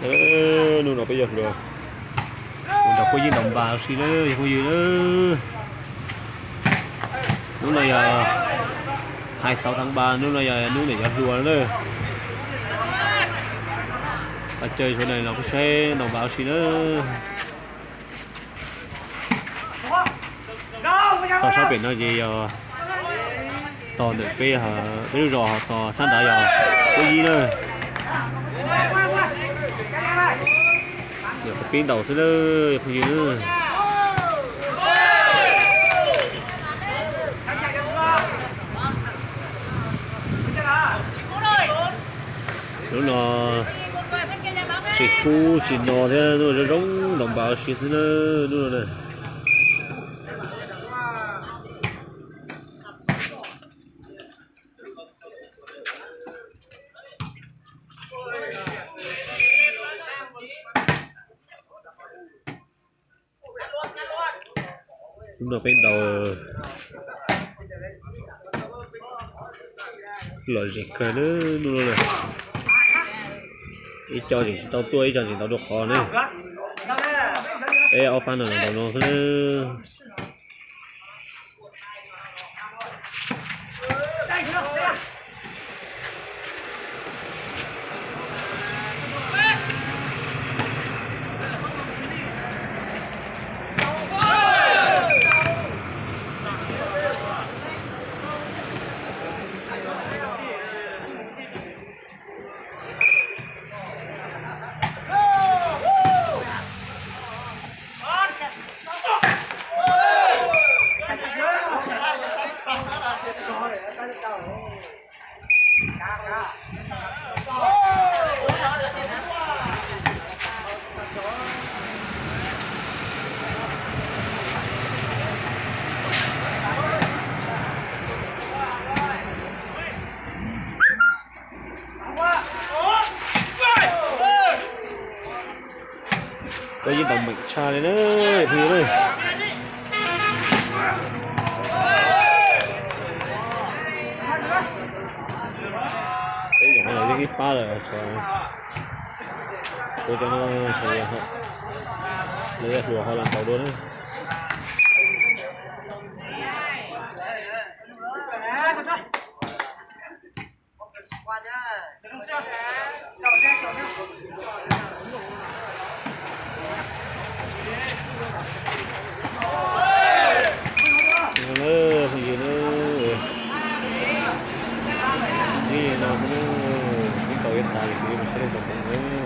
Hnub no peb yog hluas mus nrog Pub Yib ntaus npas ua si lawm yog phooj ywg na. Hnub no yog hais xauv thaj npas, hnub no yog hnub niam cov hluas na. Pab caw sawv daws los kuj saib ntaus npas ua si na. Tog sab pem no ces yog tog ntawm peb, peb lub zos, ho tog sab nrad yog Pub Yib na. Yog pib ntaus xwb na, phooj ywg na. Hnub no tsis kub tsis no thiab, hnub no zoo zoo ntaus npas ua si xwb na, hnub no na. Hnub no peb ntaus lom zem kawg na, hnub no na. Ib co tseem tsis tau tuaj, ib co tseem ntaus dua qhov na. Peb ob pab no ntaus no xwb na. Koj yeej tau meem tshaj li na, phooj ywg na. Peb nyuam qhuav los yeej ib pab lawm, tshuav cov no, lawv yog hluas ho los ntaus dua na. Phooj ywg na, ib no xwb na, peb ntaus ib tas ces kuv yuav mus saib leej ntaus npas na.